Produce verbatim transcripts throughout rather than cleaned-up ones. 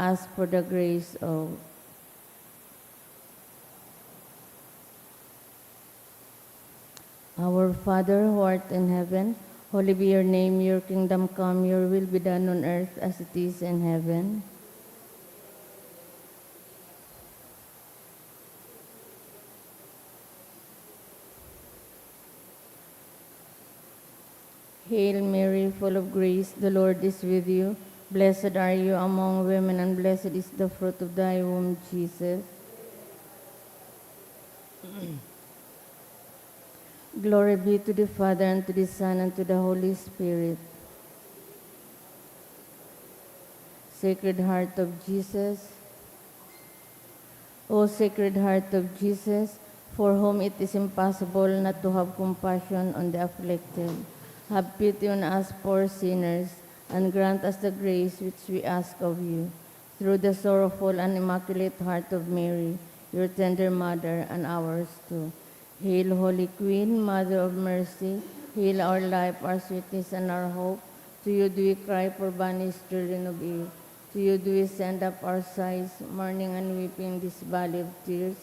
Ask for the grace of Our Father who art in heaven, holy be your name, your kingdom come, your will be done on earth as it is in heaven. Hail Mary, full of grace, the Lord is with you. Blessed are you among women, and blessed is the fruit of thy womb, Jesus. Glory be to the Father, and to the Son, and to the Holy Spirit. Sacred Heart of Jesus. O Sacred Heart of Jesus, for whom it is impossible not to have compassion on the afflicted, have pity on us poor sinners, and grant us the grace which we ask of you. Through the sorrowful and immaculate heart of Mary, your tender mother, and ours too. Hail, Holy Queen, Mother of Mercy, hail our life, our sweetness, and our hope. To you do we cry, poor banished children of Eve. To you do we send up our sighs, mourning and weeping in this valley of tears.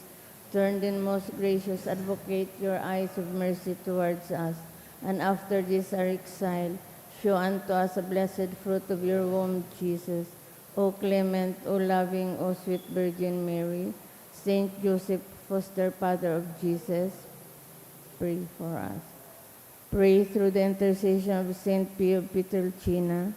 Turn then, most gracious Advocate, your eyes of mercy towards us, and after this our exile, show unto us the blessed fruit of your womb, Jesus. O clement, O loving, O sweet Virgin Mary, Saint Joseph, foster father of Jesus, pray for us. Pray through the intercession of Saint Pio of Pietrelcina.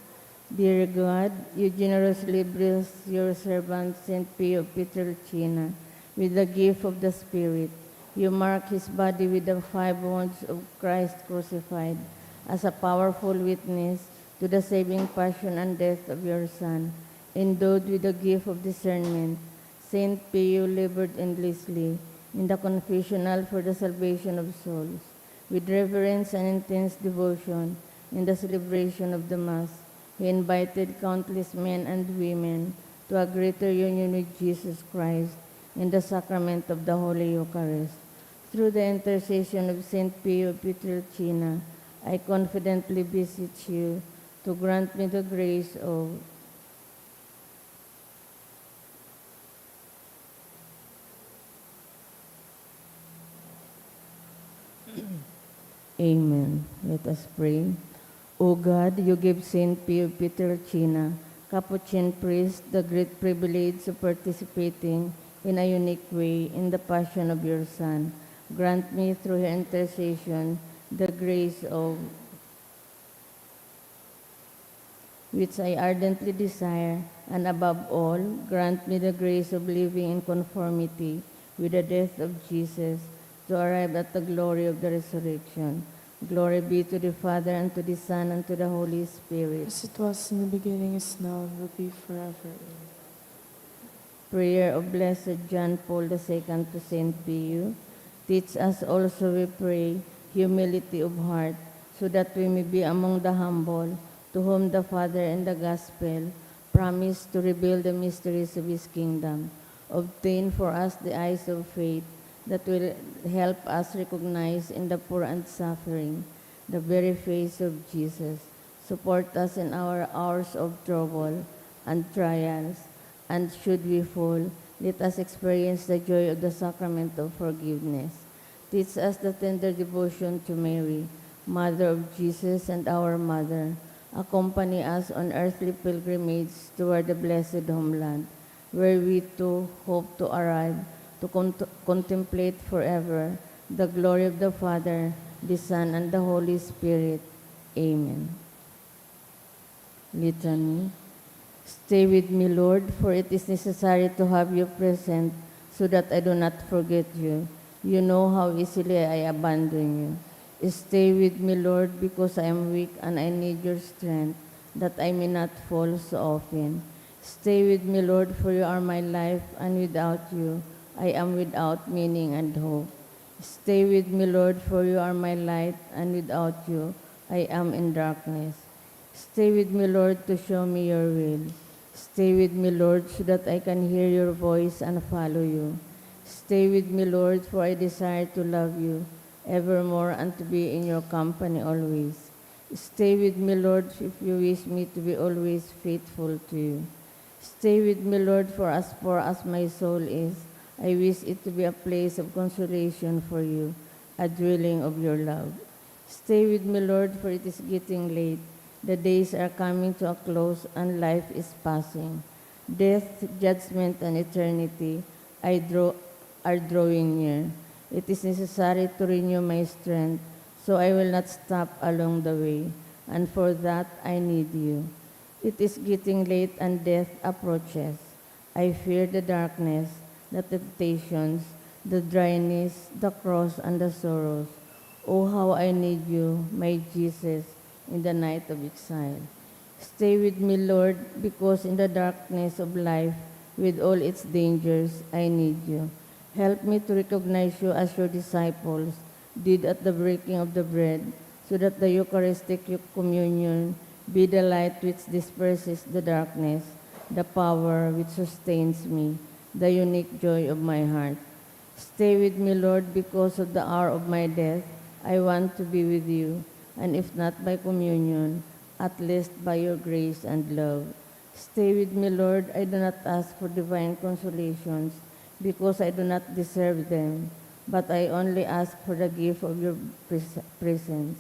Dear God, you generously bless your servant Saint Pio of Pietrelcina with the gift of the Spirit. You mark his body with the five wounds of Christ crucified as a powerful witness to the saving passion and death of your Son. Endowed with the gift of discernment, Saint Pio labored endlessly in the confessional for the salvation of souls. With reverence and intense devotion in the celebration of the Mass, he invited countless men and women to a greater union with Jesus Christ in the sacrament of the Holy Eucharist. Through the intercession of Saint Pio of Pietrelcina, I confidently beseech you to grant me the grace of Amen. Let us pray. O God, you gave Saint Pio Pietrelcina, Capuchin priest, the great privilege of participating in a unique way in the passion of your Son. Grant me, through her intercession, the grace of which I ardently desire, and above all, grant me the grace of living in conformity with the death of Jesus, to arrive at the glory of the resurrection. Glory be to the Father, and to the Son, and to the Holy Spirit. As it was in the beginning, is now, and will be forever. Amen. Prayer of Blessed John Paul the Second to Saint Pio. Teach us also, we pray, humility of heart, so that we may be among the humble, to whom the Father in the Gospel promised to reveal the mysteries of His kingdom. Obtain for us the eyes of faith that will help us recognize in the poor and suffering the very face of Jesus. Support us in our hours of trouble and trials, and should we fall, let us experience the joy of the sacrament of forgiveness. Teach us the tender devotion to Mary, Mother of Jesus and our Mother. Accompany us on earthly pilgrimage toward the blessed homeland, where we too hope to arrive to con- contemplate forever the glory of the Father, the Son, and the Holy Spirit. Amen. Litany. Stay with me, Lord, for it is necessary to have you present, so that I do not forget you. You know how easily I abandon you. Stay with me, Lord, because I am weak and I need your strength, that I may not fall so often. Stay with me, Lord, for you are my life, and without you, I am without meaning and hope. Stay with me, Lord, for you are my light, and without you, I am in darkness. Stay with me, Lord, to show me your will. Stay with me, Lord, so that I can hear your voice and follow you. Stay with me, Lord, for I desire to love you evermore and to be in your company always. Stay with me, Lord, if you wish me to be always faithful to you. Stay with me, Lord, for as poor as my soul is, I wish it to be a place of consolation for you, a dwelling of your love. Stay with me, Lord, for it is getting late. The days are coming to a close and life is passing. Death, judgment, and eternity I draw, are drawing near. It is necessary to renew my strength, so I will not stop along the way, and for that I need you. It is getting late and death approaches. I fear the darkness, the temptations, the dryness, the cross, and the sorrows. Oh, how I need you, my Jesus, in the night of exile. Stay with me, Lord, because in the darkness of life, with all its dangers, I need you. Help me to recognize you as your disciples did at the breaking of the bread, so that the Eucharistic communion be the light which disperses the darkness, the power which sustains me, the unique joy of my heart. Stay with me, Lord, because of the hour of my death. I want to be with you, and if not by communion, at least by your grace and love. Stay with me, Lord. I do not ask for divine consolations, because I do not deserve them, but I only ask for the gift of your pres-, presence.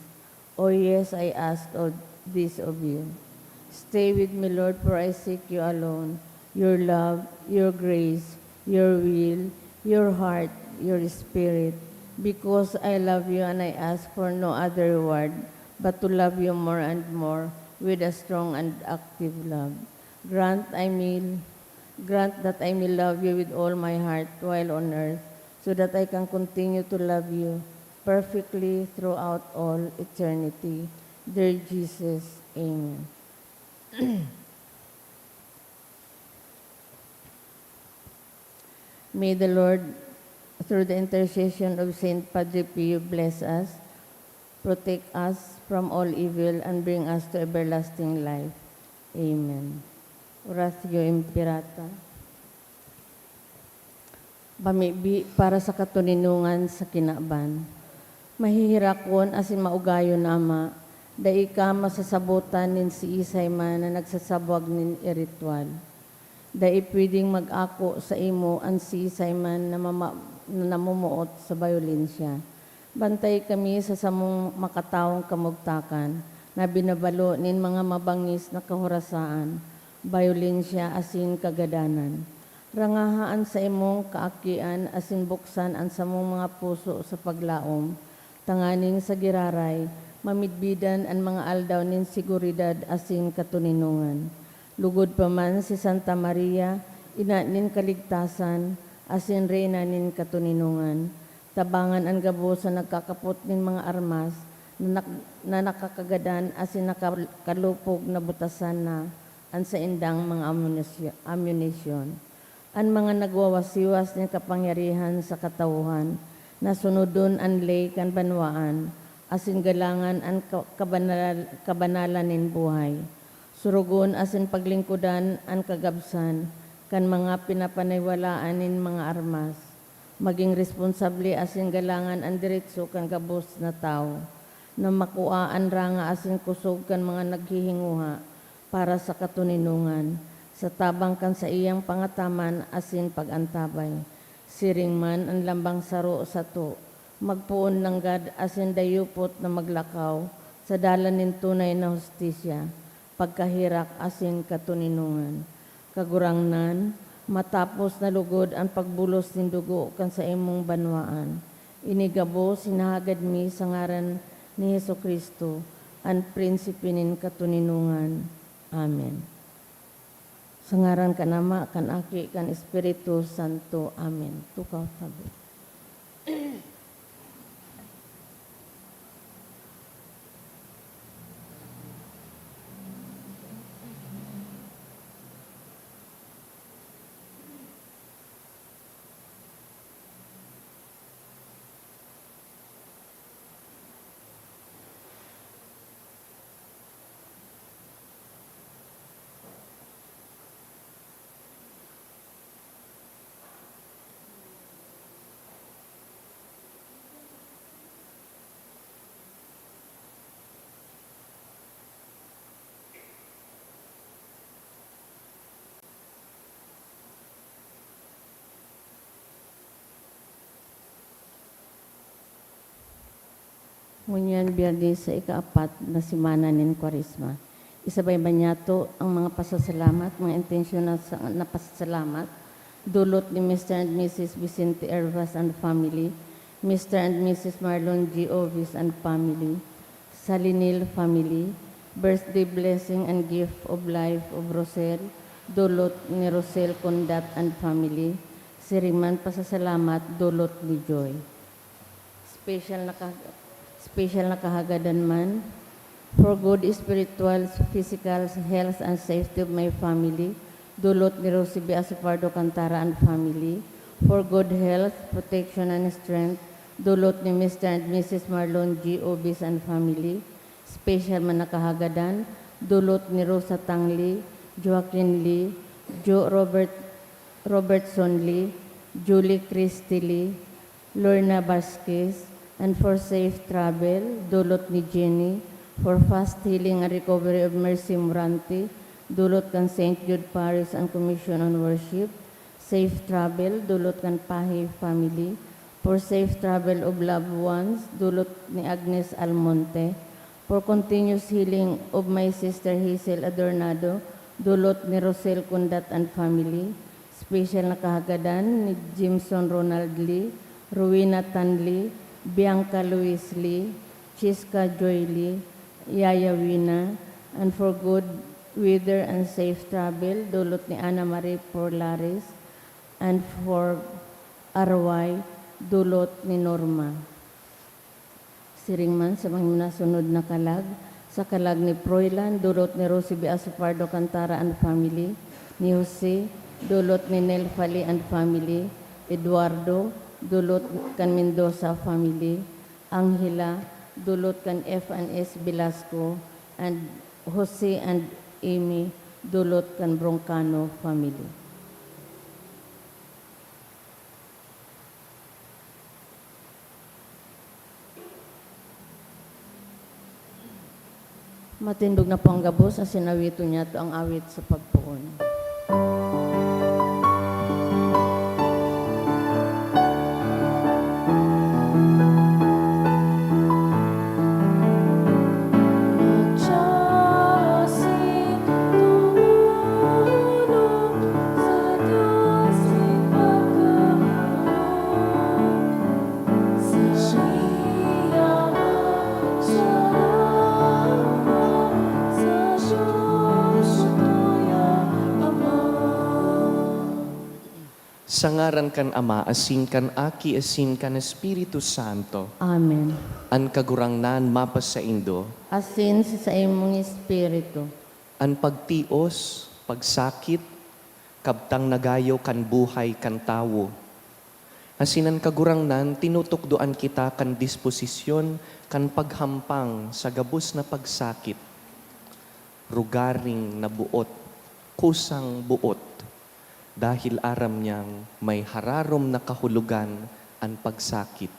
Oh yes, I ask of this of you. Stay with me, Lord, for I seek you alone. Your love, your grace, your will, your heart, your spirit. Because I love you and I ask for no other reward but to love you more and more with a strong and active love. Grant I may, grant that I may love you with all my heart while on earth, so that I can continue to love you perfectly throughout all eternity. Dear Jesus, amen. May the Lord, through the intercession of Saint Padre Pio, bless us, protect us from all evil, and bring us to everlasting life. Amen. Oratio Imperata. Pamibi para sa katoninongan sa kinaban. Maheherakon asin maugayon na Ama, dai ka masasabotan nin siisay man na nagsasabwag nin iritwal. Dai pwedeng mag-ako saimo an siisay man na mama-, na namumuot sa bayolensya. Bantay kami sa samong makatawong kamugtakan na binabalo nin mga mabangis na kahorasaan, bayolensya asin kagadanan. Rangaha an saimong kaakian asin buksan an samong mga puso sa paglaom, tanganing sa giraray, mamidbidan an mga aldaw nin seguridad asin katoninongan. Lugod pa man si Santa Maria, ina nin kaligtasan asin reyna nin katoninongan, tabangan an gabos na nagkakapot nin mga armas na nak-, na nakakagadan asin nakakalupog na butasan na an saindang mga amunisyo-, amunisyon. An mga nagwawasiwas nin kapangyarihan sa katawhan, na sunodon an ley kan banwaan, asin galangan an ka-, kabanal-, kabanalan nin buhay. Surugon asin paglingkodan an kagabsan kan mga pinapaniwalaan nin mga armas. Magin responsable asin galangan an deretso kan gabos na tawo, na makua an ranga asin kosog kan mga naghihinguha para sa katoninongan, sa tabang kan saiyang pangataman asin pag-antabay. Siring man an lambang saro sato, magpoon nanggad asin dayupot na maglakaw sa dalan nin tunay na hustisya, pagkaherak asin katoninongan. Kagurangnan, matapos na lugod an pagbulos nin dugo kan saimong banwaan, ini gabos hinahagad mi sa ngaran ni Jesu-Cristo, an Prinsipe nin katoninongan. Amen. Sa ngaran kan Ama, kan Aki, kan Espiritu Santo. Amen. Tukaw tabi. Ngunyan, Biyernes sa ikaapat na semana nin Kwaresma. Isabay man niyato ang mga pasasalamat, mga intensyonal sa, na pasasalamat, dulot ni Mister and Missus Vicente Hervas and family, Mister and Missus Marlon G. Ovis and family, Salinil family, birthday blessing and gift of life of Rosel, dulot ni Rosel Condat and family, siring man pasasalamat, dulot ni Joy. Special na ka-, special na kahagadan man. For good spiritual, physical health and safety of my family, dulot ni Rosie B. Asopardo Cantara and family. For good health, protection and strength, dulot ni Mister and Missus Marlon G. Obis and family. Special man na kahagadan, dulot ni Rosa Tang Lee, Joaquin Lee, Jo Robert, Robertson Lee, Julie Christy Lee, Lorna Vasquez, and for safe travel, dulot ni Jenny, for fast healing and recovery of Mercy Morante, dulot kan Saint Jude Parish and Commission on Worship, safe travel, dulot kan Pahe family, for safe travel of loved ones, dulot ni Agnes Almonte, for continuous healing of my sister Hazel Adornado, dulot ni Rosel Cundat and family, special na kahagadan ni Jimson Ronald Lee, Rowena Tan Lee, Bianca Luis Lee, Chiska Joy Lee, Yaya Wina, and for good weather and safe travel, dulot ni Ana Marie Porlares, and for Arway, dulot ni Norma. Siring man sa mga nasunod na kalag, sa kalag ni Froilan, dulot ni Rosie B. Asopardo Cantara and family, ni Jose, dulot ni Nel Fali and family, Eduardo, dulot kan Mendoza family, Angela, dulot kan F and S Velasco, and Jose and Amy, dulot kan Broncano family. Matindog na po ang gabos, asin awiton niyato ang awit sa pagpoon. Sa ngaran kan Ama, asin kan Aki, asin kan Espiritu Santo. Amen. An Kagurangnan mapasaindo. Asin sa saimong espiritu. An pagtios, pagsakit, kabtang na gayo kan buhay kan tawo. Asin an Kagurangnan tinutukdoan kita kan disposisyon kan paghampang sa gabos na pagsakit, rogaring na boot, kusang boot, dahil aram niyang may hararom na kahulogan an pagsakit.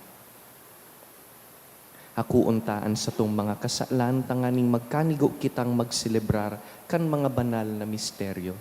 Akoon ta an satong mga kasalan tanganing magkanigo kitang magselebrar kan mga banal na misteryo.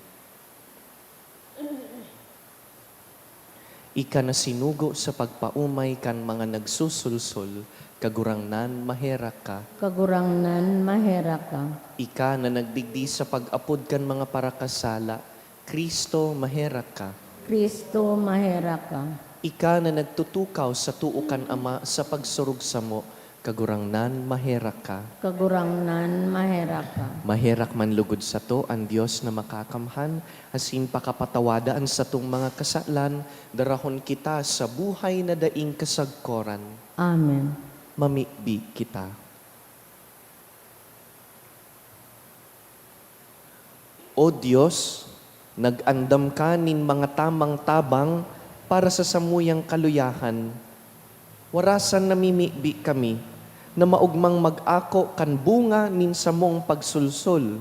Ika na sinugo sa pagpaomay kan mga nagsusulsol, Kagurangnan, maherak ka. Kagurangnan, maherak ka. Ika na nagdigdi sa pag-apod kan mga parakasala, Cristo, maherak ka. Cristo, maherak ka. Ika na nagtutukaw sa too kan Ama sa pagsurog samo, Kagurangnan, maherak ka. Kagurangnan, maherak ka. Maherak man lugod sato an Dios na makakamhan, asin pakapatawada an satong mga kasalan, darahon kita sa buhay na daing kasagkoran. Amen. Mamibi kita. O Dios, nag-andam ka nin mga tamang tabang para sa samuyang kaluyahan. Warasan namimibi kami na maogmang mag-ako kan bunga nin samong pagsulsol,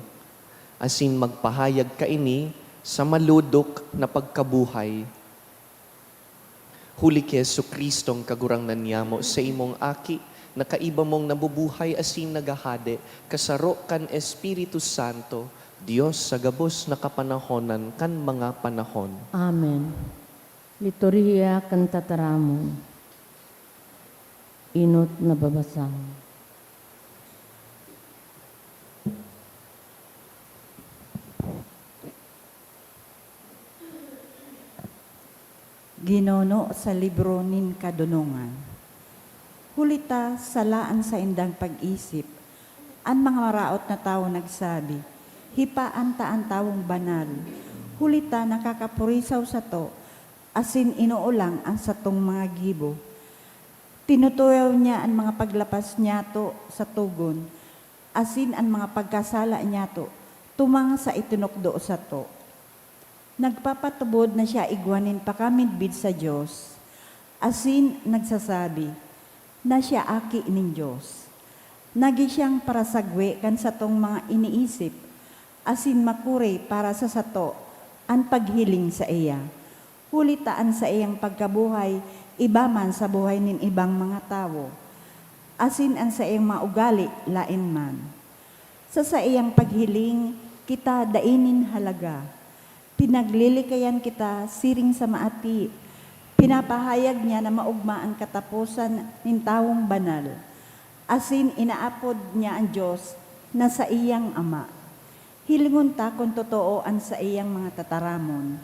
asin magpahayag kaini sa malodok na pagkabuhay. Huli ki Jesu-Cristong Kagurangnan niyamo, sa imong Aki, na kaiba mong nabubuhay asin naghahade, kasaro kan Espiritu Santo, Dios sa gabos na kapanahonan kan mga panahon. Amen. Liturhiya kan Tataramon. Enot na babasahon. Ginuno sa libro nin kadonongan. Huli ta sala an saindang pag-isip. An mga maraot na tawo nagsabi, "Hipaan ta an tawong banal." Huli ta nakakapurisaw sato, asin inoolang an satong mga gibo. Tinutuyaw niya an mga paglapas niyato sa togon, asin an mga pagkasala niyato tumang sa itinukdo sato. Nagpapatubod na siya igwa nin pakamidbid sa Dios, asin nagsasabi na siya aki nin Dios. Nagi siyang parasagwe kan satong mga iniisip, asin makuri para sa sato an paghiling saiya. Huli ta an saiyang pagkabuhay iba man sa buhay nin ibang mga tawo, asin an saiyang mga ugale laen man. Sa saiyang paghiling, kita dai nin halaga. Pinaglilikayan kita siring sa maati. Pinapahayag niya na maogma an kataposan nin tawong banal, asin inaapod niya an Dios na saiyang Ama. Hilingon ta kun totoo an saiyang mga tataramon.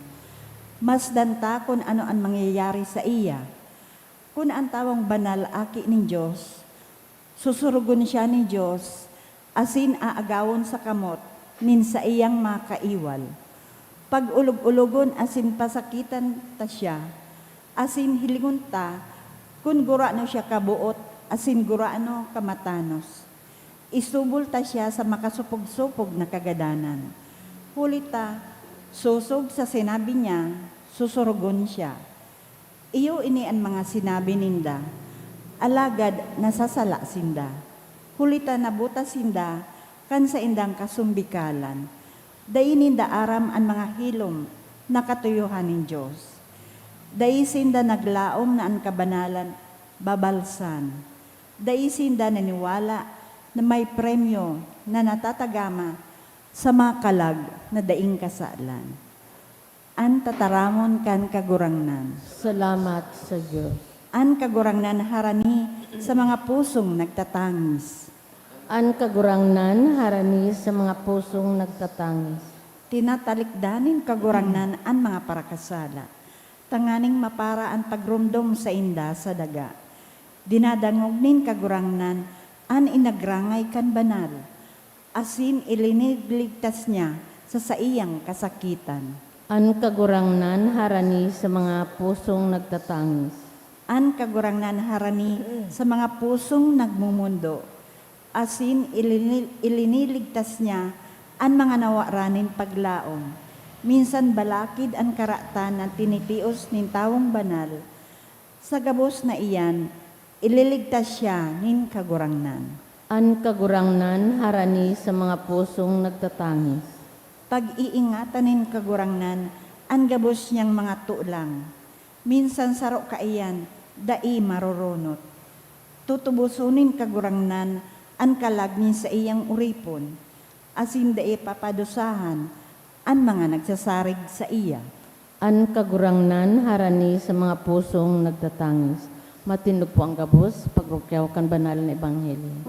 Masdan ta kun ano an mangyayari saiya. Kun an tawong banal aki nin Dios, susurugon siya nin Dios, asin aagawon sa kamot nin saiyang mga kaiwal. Pag-olog-ologon asin pasakitan ta siya, asin hilingon ta kun gurano siya kaboot asin gurano kamatanos. Isubol ta siya sa makasopog-sopog na kagadanan. Huli ta, sosog sa sinabi niya, susurugon siya. Iyo ini an mga sinabi ninda, alagad nasasala sinda. Huli ta nabutas sinda kan saindang kasumbikalan. Dai ninda aram an mga hilom na katuyohan nin Dios. Dai sinda naglaom na an kabanalan babalsan. Dai sinda naniwala na may premyo na natatagama sa mga kalag na daing kasalan. An tataramon kan Kagurangnan. Salamat sa Dios. An Kagurangnan harani sa mga pusong nagtatangis. An Kagurangnan harani sa mga pusong nagtatangis. Tinatalikdan nin Kagurangnan an mga parakasala, tanganing mapara an pagromdom sainda sa daga. Dinadangog nin Kagurangnan an inagrangay kan banal, asin iliniligtas niya sa saiyang kasakitan. An Kagurangnan harani sa mga pusong nagtatangis. An Kagurangnan harani sa mga pusong nagmomondo, asin ilini-, iliniligtas niya an mga nawaran nin paglaom. Minsan balakid an karatan na tinitios nin tawong banal. Sa gabos na iyan, ililigtas siya nin Kagurangnan. An Kagurangnan harani sa mga pusong nagtatangis. Pag-iingatan nin Kagurangnan an gabos niyang mga tolang. Minsan saro kaiyan, dai marorunot. Tutuboson nin Kagurangnan an kalag nin saiyang oripon, asin dai papadusahan an mga nagsasarig saiya. An Kagurangnan harani sa mga pusong nagtatangis. Matindog po ang gabos sa pagrukyaw kan banal na ebanghelyo.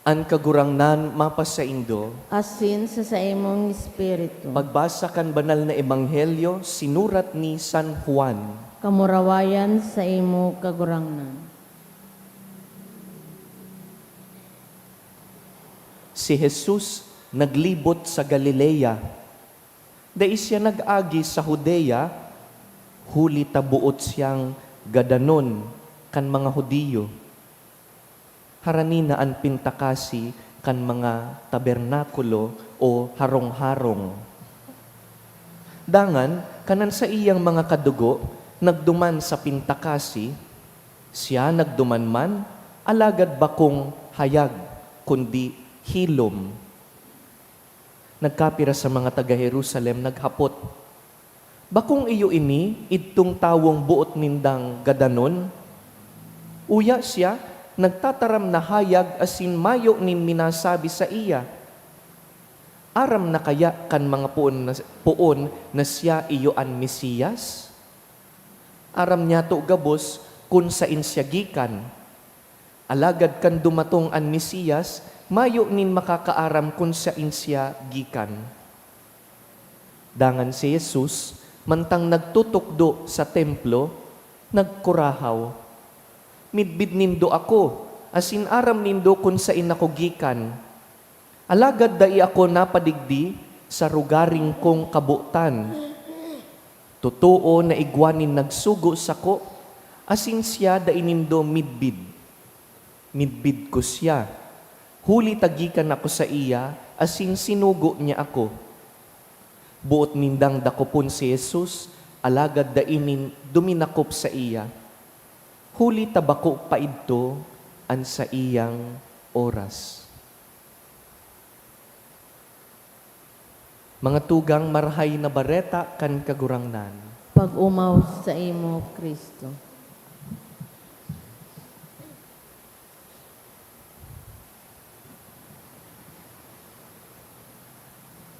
An Kagurangnan mapasaindo. Asin sa saimong espiritu. Pagbasa kan Banal na Ebanghelyo sinurat ni San Juan. Kamurawayan saimo, Kagurangnan. Si Jesus naglibot sa Galilea. Dai siya nag-agi sa Judea, huli ta boot siyang gadanon kan mga Judio. Harani na an pintakasi kan mga tabernakulo o harong-harong. Dangan, kan an saiyang mga kadugo nagduman sa pintakasi, siya nagduman man, alagad bakong hayag, kundi hilom. Nagkapira sa mga taga Jerusalem naghapot, "Bakong iyo ini, idtong tawong boot nindang gadanon? Uya siya, nagtataram na hayag asin mayo nin minasabi saiya. Aram na kaya kan mga poon na, poon na siya iyo an Mesiyas? Aram niyato gabos kun saen siya gikan. Alagad kan dumatong an Mesiyas, mayo nin makakaaram kun saen siya gikan." Dangan si Jesus, mantang nagtutukdo sa Templo, nagkurahaw, "Midbid nindo ako, asin aram nindo kun saen ako gikan. Alagad dai ako napadigdi sa rogaring kong kabotan. Totoo na igwa nin nagsugo sako, asin siya dai nindo midbid. Midbid ko siya, huli ta gikan ako saiya asin sinugo niya ako." Boot nindang dakopon si Jesus, alagad dai nin duminakop saiya, huli ta bako pa idto an saiyang oras. Mga tugang, Marahay na Bareta kan Kagurangnan. Pag-omaw saimo, Cristo.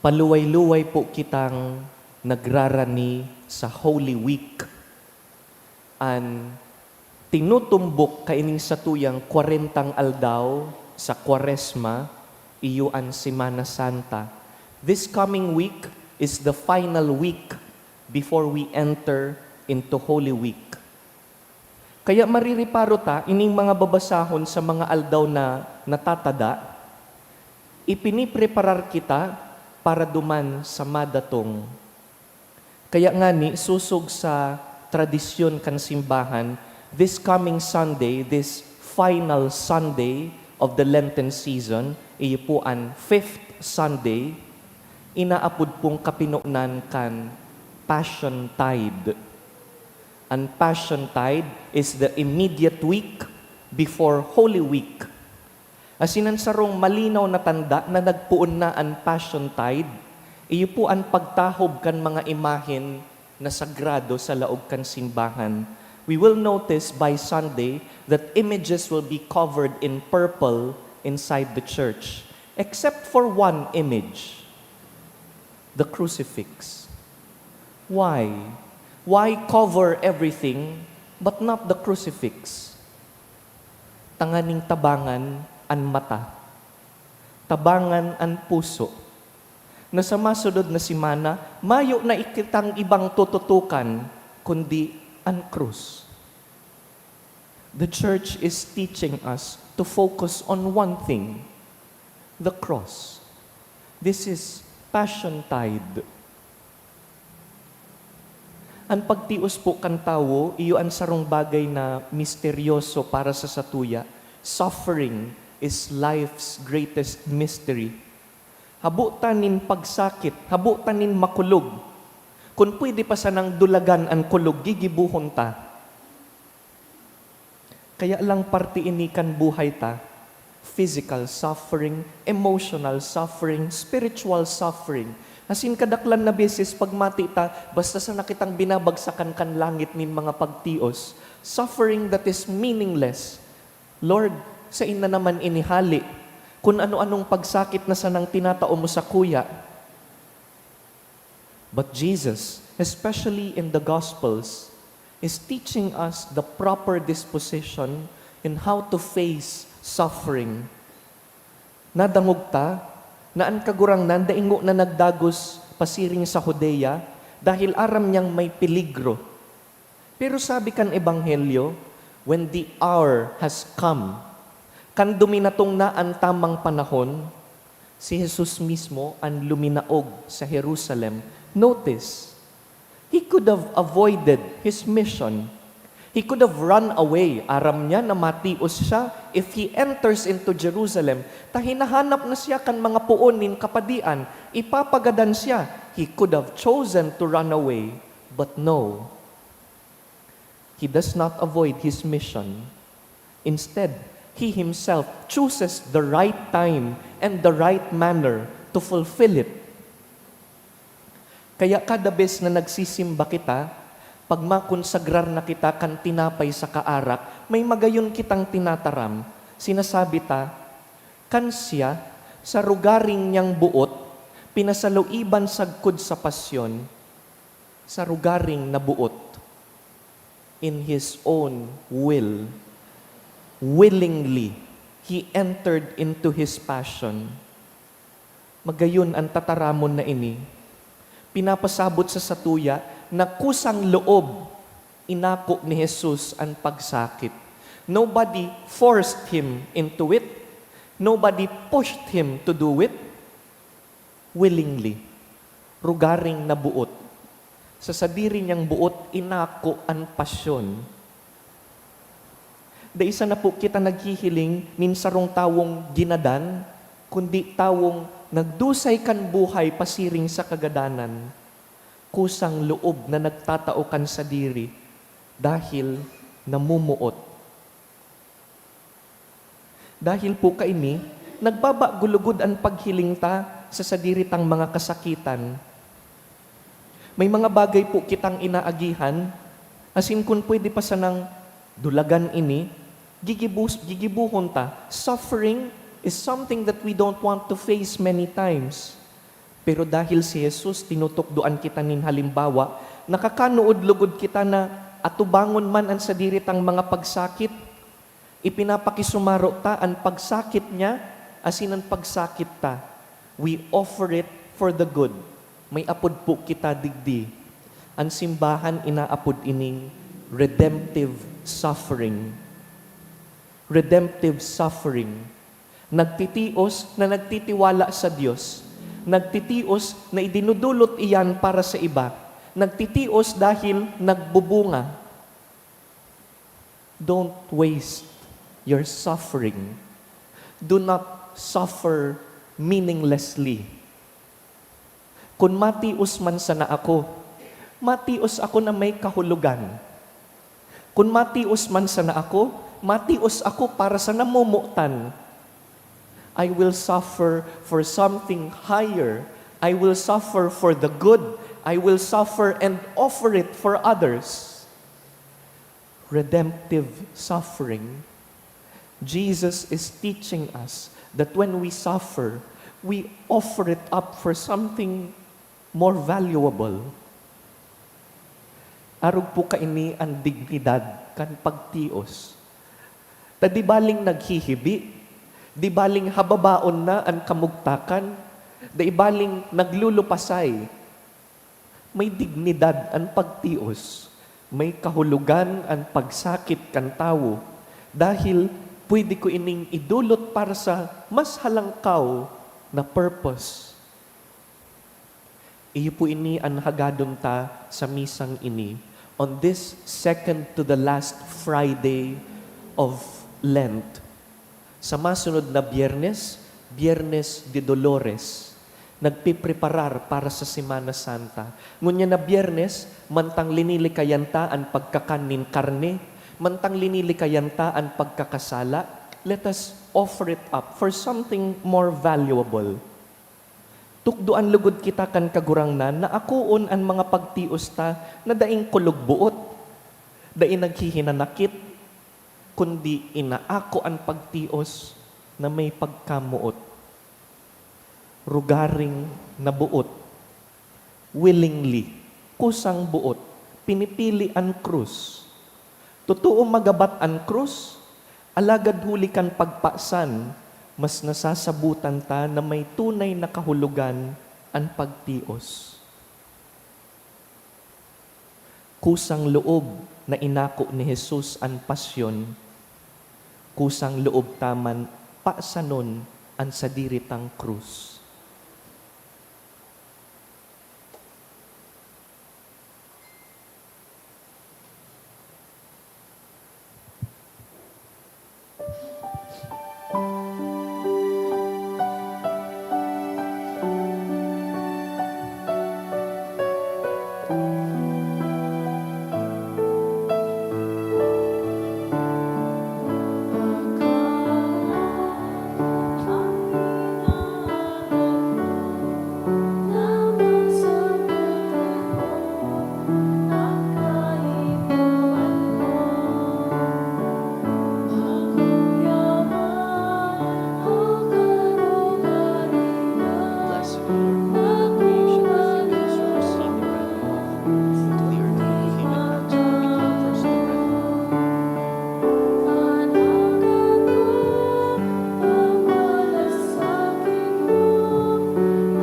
Paluway-luway po kitang nagrarani sa Holy Week. An tinutumbok kaining satuyang kwarentang aldaw sa Kwaresma, iyo an Semana Santa. This coming week is the final week before we enter into Holy Week. Kaya marireparo ta ining mga babasahon sa mga aldaw na natatada, ipinipreparar kita para duman sa madatong. Kaya ngani, sosog sa tradisyon kan simbahan, this coming Sunday, this final Sunday of the Lenten season, iyo po an fifth Sunday, inaapod pong kapinonan kan Passion Tide. An Passion Tide is the immediate week before Holy Week. Asin an sarong malinaw na tanda na nagpoon na an Passion Tide, iyo po an pagtahob kan mga imahen na sagrado sa laog kan simbahan. We will notice by Sunday that images will be covered in purple inside the church, except for one image, the crucifix. Why? Why cover everything but not the crucifix? Tanganing tabangan an mata, tabangan an puso, na sa masunod na semana, mayo na kitang ibang tututukan kundi an krus. The church is teaching us to focus on one thing, the cross. This is Passion Tide. An pagtios po kan tawo, iyo an sarong bagay na misteryoso para sa satuya. Suffering is life's greatest mystery. Habo ta nin pagsakit, habo ta nin makulog. Kun pwede pa sanang dulagan an kulog, gigibohon ta. Kaya lang parte ini kan buhay ta. Physical suffering, emotional suffering, spiritual suffering. Asin kadaklan na beses pagmati ta, basta sana kitang binabagsakan kan langit nin mga pagtios. Suffering that is meaningless. Lord, sain na naman ini hali? Kun ano-anong pagsakit na sanang tinatao mo sakuya. But Jesus, especially in the Gospels, is teaching us the proper disposition in how to face suffering. Nadangog ta na an Kagurangnan dai ngona nagdagos pasiring sa Judea dahil aram niyang may peligro. Pero sabi kan Ebanghelyo, "When the hour has come," kan duminatong na an tamang panahon, Si Jesus mismo an luminaog sa Jerusalem. Notice, he could have avoided his mission. He could have run away. Aram niya na matios siya if he enters into Jerusalem, ta hinahanap na siya kan mga poon nin kapadian, ipapagadan siya. He could have chosen to run away, but no. He does not avoid his mission. Instead, he himself chooses the right time and the right manner to fulfill it. Kaya kada bes na nagsisimba kita, pag makonsagrar na kita kan tinapay sa kaarak, may magayon kitang tinataram. Sinasabi ta, "Kan siya, sa rugaring niyang boot, pinasaluiban sagkod sa pasyon, sa rugaring na boot." In his own will, willingly, he entered into his passion. Magayon an tataramon na ini, pinapasabot sa satuya na kusang loob inako ni Jesus an pagsakit. Nobody forced him into it. Nobody pushed him to do it. Willingly, rugaring na boot. Sa sadiri niyang boot, inako an pasyon. Dai sana po kita naghihiling nin sarong tawong ginadan, kundi tawong nagdusay kan buhay pasiring sa kagadanan, kusang loob na nagtatao kan sadiri dahil namumuot. Dahil po kaini, nagbabagulugod an paghiling ta sa sadiri tang mga kasakitan. May mga bagay po kitang inaagihan, asin kun pwede pa sanang dulagan ini, gigibus-, gigibuhon ta. Suffering is something that we don't want to face many times. Pero dahil si Jesus, tinutukdoan kita nin halimbawa, nakakanuod lugod kita na atubangon man an sadiri tang mga pagsakit. Ipinapakisumaro ta an pagsakit niya asin an pagsakit ta. We offer it for the good. May apod po kita digdi. An simbahan inaapod ining redemptive suffering. Redemptive suffering. Nagtitios na nagtitiwala sa Dios. Nagtitios na idinudulot iyan para sa iba. Nagtitios dahil nagbubunga. Don't waste your suffering. Do not suffer meaninglessly. Kun matios man sana ako, matios ako na may kahulogan. Kun matios man sana ako, matios ako para sa namomotan. I will suffer for something higher. I will suffer for the good. I will suffer and offer it for others. Redemptive suffering. Jesus is teaching us that when we suffer, we offer it up for something more valuable. Arog po kaini an dignidad kan pagtios. Ta di baling naghihibi, di baling hababaon na an kamugtakan, di baling naglulupasay. May dignidad an pagtios, may kahulogan an pagsakit kan tawo, dahil pwede ko ining idulot para sa mas halangkaw na purpose. Iyo po ini an hagadon ta sa misang ini, on this second to the last Friday of Lent. Sa masunod na Biyernes, Biyernes de Dolores, nagpipreparar para sa Semana Santa. Ngunyan na Biyernes, mantang linilikayan ta an pagkakan nin karne, mantang linilikayan ta an pagkakasala, let us offer it up for something more valuable. Tukdoan lugod kita kan Kagurangnan na akoon an mga pagtios ta na daing kulog-boot, dai naghihinanakit, kundi inaako an pagtios na may pagkamoot. Rugaring na boot, willingly, kusang boot, pinipili an krus. Totoo, magabat an krus, alagad huli kan pagpasan, mas nasasabotan ta na may tunay na kahulogan an pagtios. Kusang loob na inako ni Jesus an pasyon, kusang loob ta man pasanon An sadiri tang krus. Blessed are you, Lord, among all creation, for through you was received the bread of life. To the earth you came,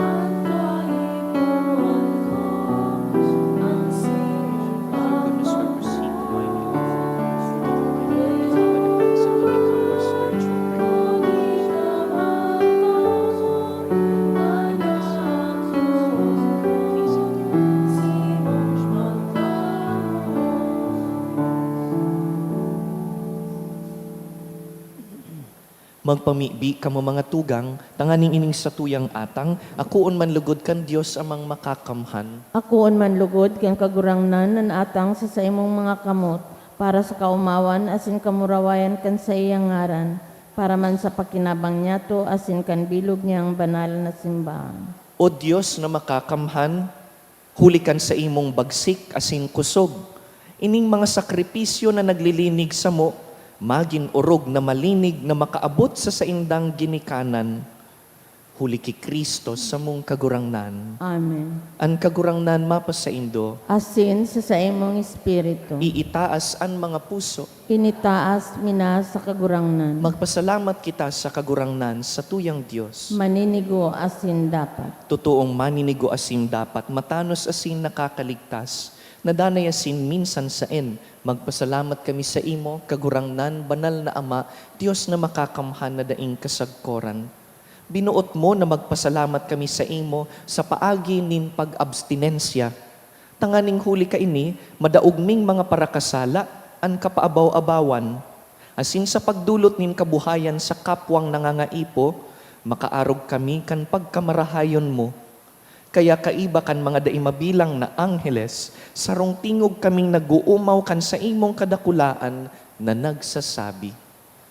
and by you we came first, the bread of life. Through your goodness we have received the wine and the food of the Lord. Come and advance that we become your spiritual bread. Magpamibi kamo, mga tugang, tanganing ining satuyang atang akoon man logod kan Dios Amang Makakamhan. Akoon man logod kan Kagurangnan an atang sa saimong mga kamot, para sa kaomawan asin kamurawayan kan saiyang ngaran, para man sa pakinabang niyato asin kan bilog niyang banal na simbahan. O Dios na Makakamhan, huli kan saimong bagsik asin kusog, ining mga sakripisyo na naglilinig samo magin orog na malinig na makaabot sa saindang ginikanan. Huli ki Cristo, samong Kagurangnan. Amen. An Kagurangnan mapasaindo. Asin sa saimong espiritu. Iitaas an mga puso. Initaas mi na sa Kagurangnan. Magpasalamat kita sa Kagurangnan, satuyang Dios. Maninigo asin dapat. Totoong maninigo asin dapat, matanos asin nakakaligtas, na danay asin minsan saen. Magpasalamat kami saimo, Kagurangnan, Banal na Ama, Dios na Makakamhan na daing kasagkoran. Binoot mo na magpasalamat kami saimo sa paagi nin pag-abstinensya, tanganing huli kaini, madaog ming mga parakasala, an kapaabaw-abawan, asin sa pagdolot nin kabuhayan sa kapwang nangangaipo, makaarog kami kan pagkamarahayon mo. Kaya kaiba kan mga dai mabilang na angheles, sarong tingog kaming nag-oomaw kan saimong kadakulaan na nagsasabi,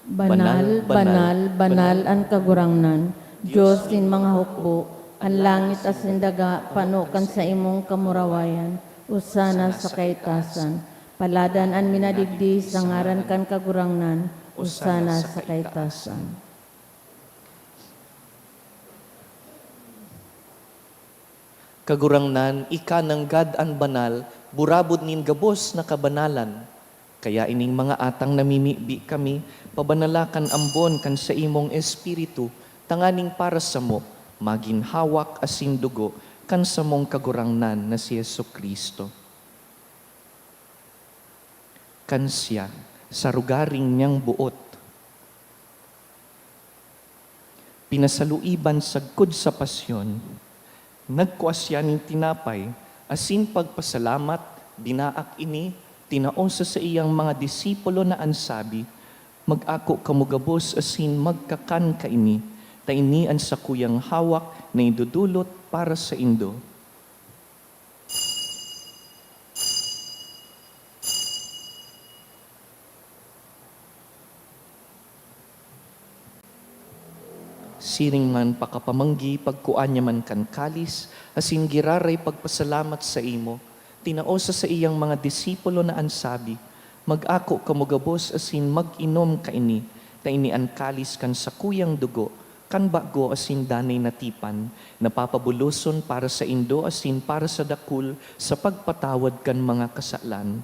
Banal, banal, banal an Kagurangnan, Dios nin mga hukbo, an langit asin daga pano kan saimong kamurawayan. Osana sa kaitasan. Paladan an minadigdi sa ngaran kan Kagurangnan. Osana sa kaitasan. Kagurangnan, ika nanggad an banal, burabod nin gabos na kabanalan. Kaya ining mga atang namimibi kami, pabanala kan ambon kan saimong Espiritu, tanganing para samo, magin hawak asin dugo kan samong Kagurangnan na si Jesu-Cristo. Kan siya, sa rogaring niyang boot, pinasaluiban sagkod sa pasyon, nagkua siya nin tinapay, asin pagpasalamat, binaak ini, tinao sa saiyang mga disipulo na an sabi, "Mag-ako kamo gabos asin magkakan kaini, ta ini an sakuyang hawak na idodolot para saindo." Siring man pakapamanggi, pagkua niya man kan kalis, asin giraray pagpasalamat saimo, tinao sa saiyang mga disipulo na an sabi, "Mag-ako kamo gabos asin mag-inom kaini, ta ini an kalis kan sakuyang dugo, kan bago asin danay na tipan, na papabuloson para saindo asin para sa dakul sa pagpatawad kan mga kasalan.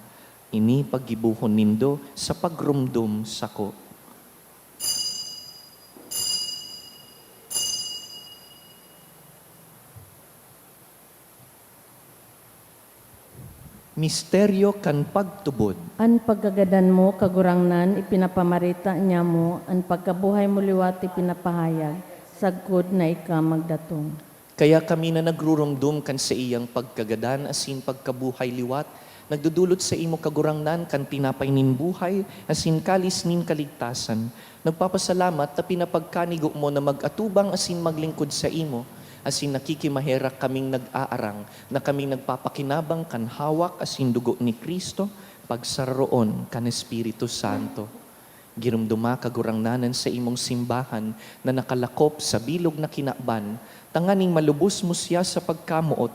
Ini paggibohon nindo sa pagromdom sako." Misteryo kan pagtubod. An pagkagadan mo, Kagurangnan, ipinapamareta niamo, an pagkabuhay mo liwat ipinapahayag. sagkod na ika magdatong. Kaya kami na nagruromdom kan saiyang pagkagadan asin pagkabuhay liwat, nagdodolot saimo, Kagurangnan, kan tinapay nin buhay asin kalis nin kaligtasan. Nagpapasalamat ta pinapagkanigo mo na mag-atubang asin maglingkod saimo, asin nakikimaherak kaming nag-aarang na kaming nagpapakinabang kan hawak asin dugo ni Cristo, pagsararoon kan Espiritu Santo. Giromdoma, Kagurangnan, an saimong simbahan na nakalakop sa bilog na kinaban, tanganing malubos mo siya sa pagkamoot,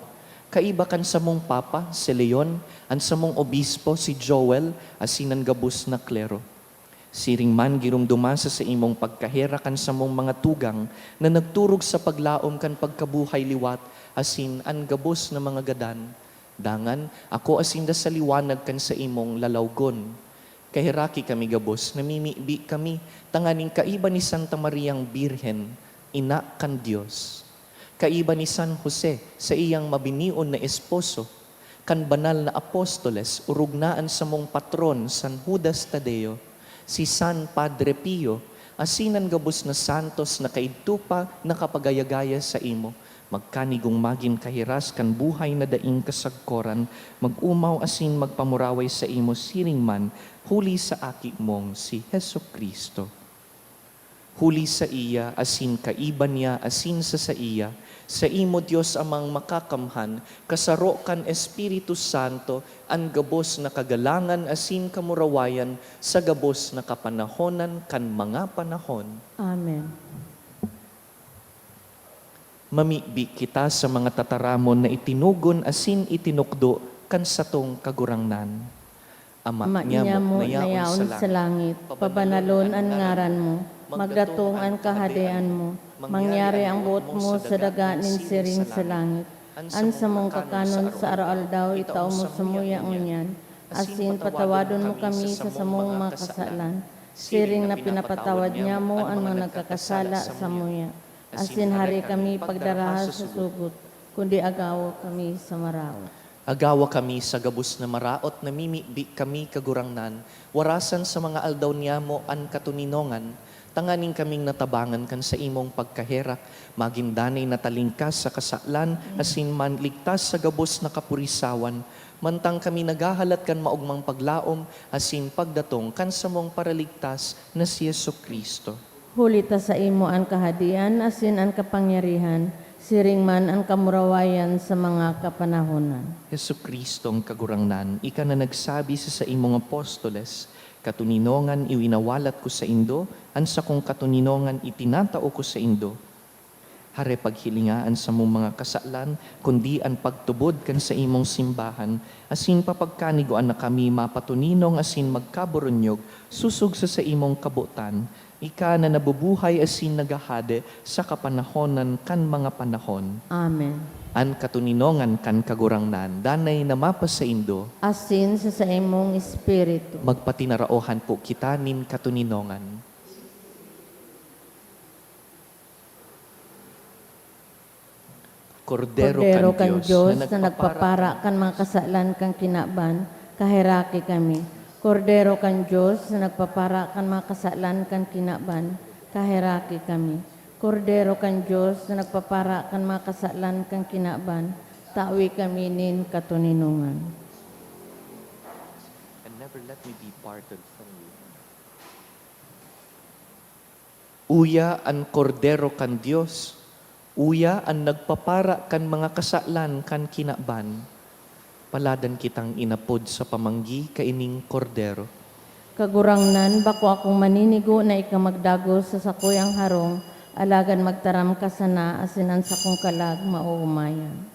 kaiba kan samong Papa, si Leon, an samong Obispo, si Joel, asin an gabos na klero. Siring man, giromdoma sa saimong pagkaherak an samong mga tugang na nagturog sa paglaom kan pagkabuhay liwat asin an gabos na mga gadan. Dangan, akoa sinda sa liwanag kan saimong lalawgon. Kaheraki kami gabos, namimibi kami, tanganing kaiba ni Santa Mariang Birhen, ina kan Dios. Kaiba ni San Jose, saiyang mabinion na esposo, kan banal na apostoles, orog na an samong patron, San Judas Tadeo, si San Padre Pio, asin an gabos na santos na kaidto pa nakapagayagaya saimo, magkanigong magin kahiras kan buhay na daing kasagkoran, mag-omaw asin magpamuraway saimo siring man, huli sa Aki mong si Jesu-Cristo. Huli saiya, asin kaiba niya, asin sa saiya, saimo, Dios Amang Makakamhan, kasaro kan Espiritu Santo, an gabos na kagalangan asin kamurawayan sa gabos na kapanahonan kan mga panahon. Amen. Mamibi kita sa mga tataramon na itinugon asin itinukdo kan satong Kagurangnan. Ama Ama niamo niamo na na yaon yaon sa sa langit, langit, pabanalon an ngaran mo, magdatong an kahadean mo, mangyari ang boot mo sa daga nin siring sa langit. An samong kakanon sa araw-aldaw, itao mo samuya ngunyan, asin patawadon mo kami sa samong mga kasalan, siring na pinapatawad niamo an mga nagkakasala samuya. Asin hari kami pagdaraha sa sugot, kundi agawa kami sa maraot. Agawa kami sa gabos na maraot, namimibi kami, Kagurangnan, warasan sa mga aldaw niyamo an katoninongan, tanganing kaming natabangan kan saimong pagkaherak, magin danay na talingkas sa kasalan, asin manligtas sa gabos na kapurisawan, mantang kami naghahalat kan maogmang paglaom asin pagdatong kan samong Paraligtas na si Jesu-Cristo. Huli ta saimo an kahadean asin an kapangyarihan, siring man an kamurawayan sa mga kapanahonan. Jesu-Cristong Kagurangnan, ika na nagsabi sa saimong apostoles, "Katoninongan iwinawalat ko saindo, an sakong katoninongan itinatao ko saindo." Hare paghilinga an samong mga kasalan, kundi an pagtubod kan saimong simbahan, asin papagkanigoan na kami mapatoninong asin magkaburunyog sosog sa saimong kabotan, ika na nabubuhay asin naghahade sa kapanahonan kan mga panahon. Amen. An katoninongan kan Kagurangnan danay na mapasaindo. Asin sa saimong espiritu. Magpatinaraohan po kita nin katoninongan. Kordero Kordero kan kan Dios Dios na na nagpapara nagpapara kan mga kasalan kan kinaban, kaheraki kami. Kordero kan Dios na nagpapara kan mga kasalan kan kinaban, kaheraki kami. Kordero kan Dios na nagpapara kan mga kasalan kan kinaban, tawi kami nin katoninongan. And never let me be parted from you. Uya an Kordero kan Dios, uya an nagpapara kan mga kasalan kan kinaban. Paladan kitang inapod sa pamanggi kaining Kordero. Kagurangnan, bako akong maninigo na ika magdagos sa sakuyang harong, alagad magtaram ka sana asin an sakong kalag maoomayan.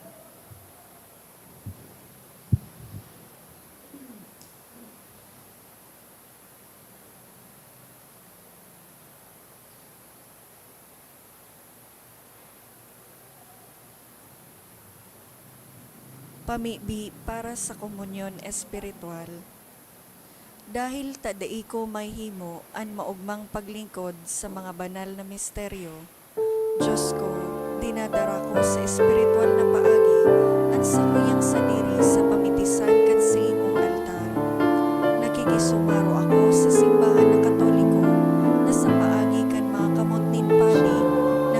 Pamibi para sa komunyon espiritual. Dahil ta dai ko mahihimo an maogmang paglingkod sa mga banal na misteryo, Diyos ko, dinadara ko sa espiritual na paagi an sakuyang sadiri sa pamitisan kan saimong altar. Nakikisumaro ako sa simbahan na Katoliko na sa paagi kan mga kamot nin padi na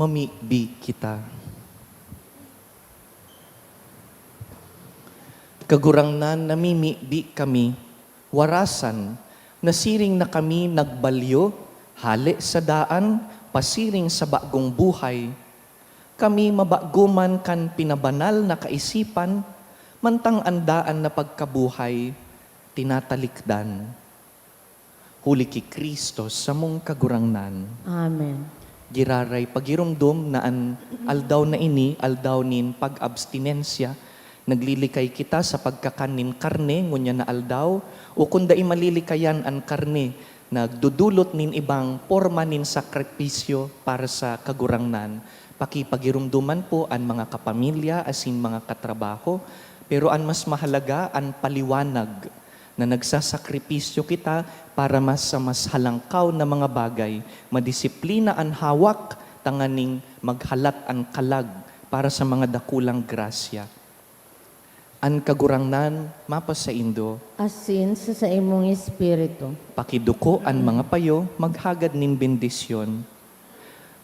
Mamibi kita. Kagurangnan, namimibi kami, warasan, nasiring na kami nagbalyo, hale sa daan, pasiring sa bagong buhay. Kami mabagoman kan pinabanal na kaisipan, mantang an daan na pagkabuhay, tinatalikdan. Huli ki Cristo samong Kagurangnan. Amen. Giraray pagiromdom na an aldaw na ini, aldaw nin pag-abstinensya, naglilikay kita sa pagkakan nin karne ngunyan na aldaw, o kun dai malilikayan an karne, nagdudulot nin ibang porma nin sakripisyo para sa Kagurangnan. Pakipagiromdoman po an mga kapamilya asin mga katrabaho, pero an mas mahalaga, an paliwanag na nagsasakripisyo kita para mas sa mas halangkaw na mga bagay, madisiplina an hawak tanganing maghalat an kalag para sa mga dakulang grasya. An Kagurangnan mapasaindo. Asin sa saimong espiritu. Pakiduko an mga payo, maghagad nin bendisyon.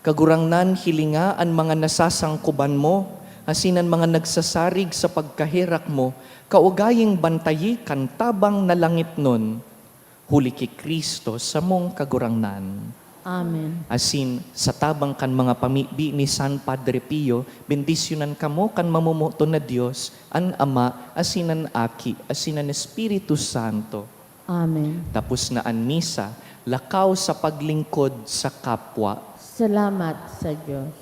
Kagurangnan, hilinga an mga nasasangkoban mo, asin an mga nagsasarig sa pagkaherak mo, kaugaying bantayi kan tabang na langitnon, huli ki Cristo samong Kagurangnan. Amen. Asin, sa tabang kan mga pamibi ni San Padre Pio, bendisyonan kamo kan mamomoton na Dios, an Ama, asin an Aki, asin an Espiritu Santo. Amen. Tapos na an misa, lakaw sa paglingkod sa kapwa. Salamat sa Diyos.